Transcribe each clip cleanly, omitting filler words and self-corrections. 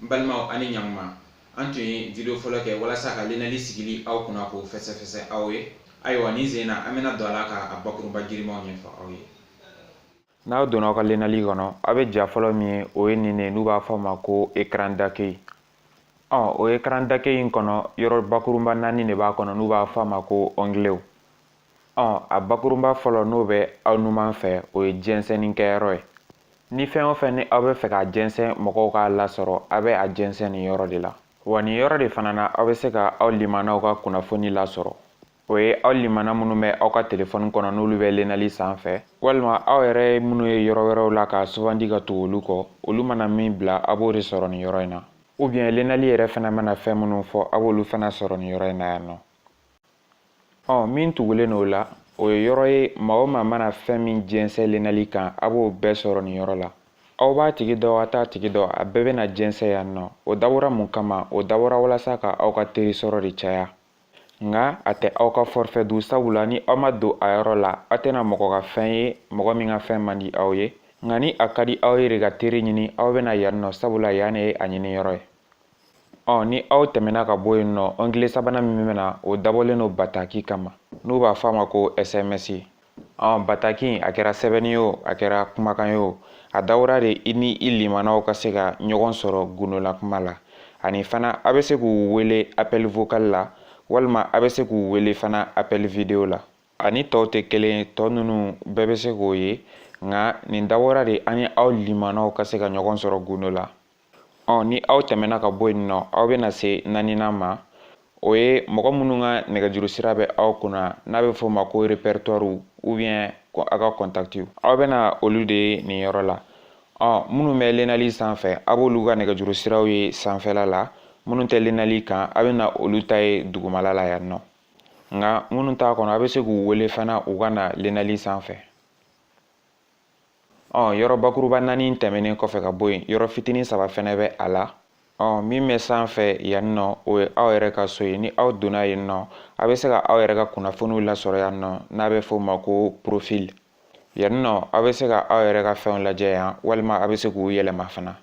N balimaw, ani ɲankuma. An tun ye video fɔlɔ kɛ walasa ka Lenali sigili aw kunna k'o fɛsɛfɛsɛ aw ye. Ayiwa, nin sen na, an bɛna don a la ka a bakurunba girimanw ɲɛfɔ aw ye. N'aw donna aw ka Lenali kɔnɔ, aw bɛ ja fɔlɔ min ye, o ye nin de ye, n'u b'a fɔ a ma ko écran d'accueil. Ɔ, o écran d'accueil in kɔnɔ, yɔrɔ bakurunba naani de b'a kɔnɔ, n'u b'a fɔ a ma ko ongletw. Ɔ, a bakurunba fɔlɔ, n'o bɛ aw numan fɛ, o ye jɛnsɛnnikɛyɔrɔ ye. Ni fɛn o fɛn ni aw bɛ fɛ k'a jɛnsɛn mɔgɔw k'a lasɔrɔ, aw bɛ a jɛnsɛn nin yɔrɔ de la. Wa nin yɔrɔ de fana na, aw bɛ se ka aw limanaw ka kunnafoni lasɔrɔ. O ye aw limana minnu bɛ aw ka telefɔni kɔnɔ, n'olu bɛ Lenali sanfɛ, walima aw yɛrɛ minnu ye yɔrɔ wɛrɛw la k'a sugandi ka tugu olu kɔ, olu mana min bila, aw b'o de sɔrɔ nin yɔrɔ in na. Ou bien Lenali yɛrɛ fana mana fɛn minnu fɔ, aw b'olu fana sɔrɔ nin yɔrɔ in na yan nɔ. Ɔ, min tugulen o la, o ye yɔrɔ ye, maa o maa mana fɛn min jɛnsɛn Lenali kan, a b'o bɛɛ sɔrɔ nin yɔrɔ la. Aw b'a tigi dɔn, a t'a tigi dɔn, a bɛɛ bɛna jɛnsɛn yan nɔ. O dabɔra mun kama? O dabɔra walasa ka aw ka teri sɔrɔ de caya. Nka a tɛ aw ka forfait dun, sabula ni aw ma don a yɔrɔ la, aw tɛna mɔgɔ ka fɛn ye, mɔgɔ min ka fɛn man di aw ye. Nka ni a ka di aw ye de ka teri ɲini, aw bɛna yan nɔ, sabula yan de ye a ɲini yɔrɔ ye. Ɔ, ni aw tɛmɛna ka bɔ yen nɔ, onglet sabanan min bɛ na, o dabɔlen don bataki kama, n'u b'a fɔ a ma ko SMS. Ɔ, bataki, a kɛra sɛbɛnni ye o, a kɛra kumakan ye o, a dabɔra de i ni i limanaw ka se ka ɲɔgɔn sɔrɔ gundola kuma la. Ani fana, a bɛ se k'u wele appel vocal la, walima a bɛ se k'u wele fana appel vidéo la. Ani tɔw tɛ kelen ye, tɔ ninnu bɛɛ bɛ se k'o ye, nka nin dabɔra de an ni aw limanaw ka se ka ɲɔgɔn sɔrɔ gundo la. Ɔ, ni aw tɛmɛna ka bɔ yen nɔ, aw bɛna se naaninan ma. O ye mɔgɔ minnu ka nɛgɛjuru sira bɛ aw kunna, n'a bɛ f'o ma ko répertoire ou bien aw ka contact, aw bɛna olu de ye nin yɔrɔ la. Ɔ, minnu bɛ Lenali sanfɛ, a b'olu ka nɛgɛjuru siraw ye sanfɛla la. Minnu tɛ Lenali kan, a bɛna olu ta ye dugumala la yan nɔ. Nka minnu t'a kɔnɔ, a bɛ se k'u wele fana u ka na Lenali sanfɛ. Ɔ, yɔrɔ bakuruba naani tɛmɛnen kɔfɛ ka bɔ yen, yɔrɔ fitinin saba fɛnɛ bɛ a la. Ɔ, min bɛ sanfɛ yan nɔ, o ye aw yɛrɛ ka so ye. Ni aw donna yen nɔ, a bɛ se ka aw yɛrɛ ka kunnafoniw lasɔrɔ yan nɔ, n'a bɛ f'o ma ko profil. Yan nɔ, aw bɛ se ka aw yɛrɛ ka fɛnw lajɛ yan, walima a bɛ se k'u yɛlɛma fana.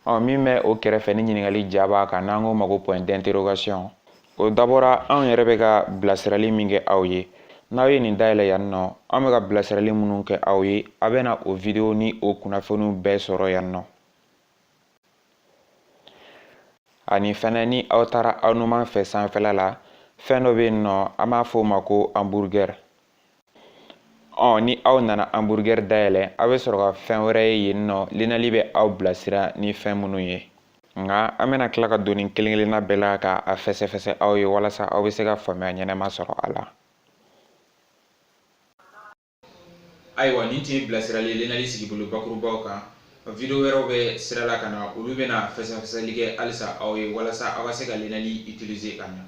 Ɔ, min bɛ o kɛrɛfɛ ni ɲininkali ja b'a kan, n'an k'o ma ko point d'interrogation, o dabɔra anw yɛrɛ bɛ ka bilasirali min kɛ aw ye. N'aw ye nin dayɛlɛ yan nɔ, an bɛ ka bilasirali minnu kɛ aw ye, a bɛna o video ni o kunnafoniw bɛɛ sɔrɔ yan nɔ. Ani fɛnɛ, ni aw taara aw numan fɛ sanfɛla la, fɛn dɔ bɛ yen nɔ, an b'a fɔ o ma ko hamburger. Ɔ, ni aw nana hamburger dayɛlɛ, aw bɛ sɔrɔ ka fɛn wɛrɛ ye yen nɔ, Lenali bɛ aw bilasira ni fɛn minnu ye. Nka an bɛna tila ka don nin kelen kelenna bɛɛ la ka a fɛsɛfɛsɛ aw ye, walasa aw bɛ se ka faamuya ɲɛnama sɔrɔ a la. Ayiwa, nin tun ye bilasirali ye Lenali sigibolo bakurubaw kan. Video wɛrɛw bɛ sira la ka na, olu bɛna fɛsɛfɛsɛli kɛ halisa aw ye, walasa aw ka se ka Lenali utiliser ka ɲa.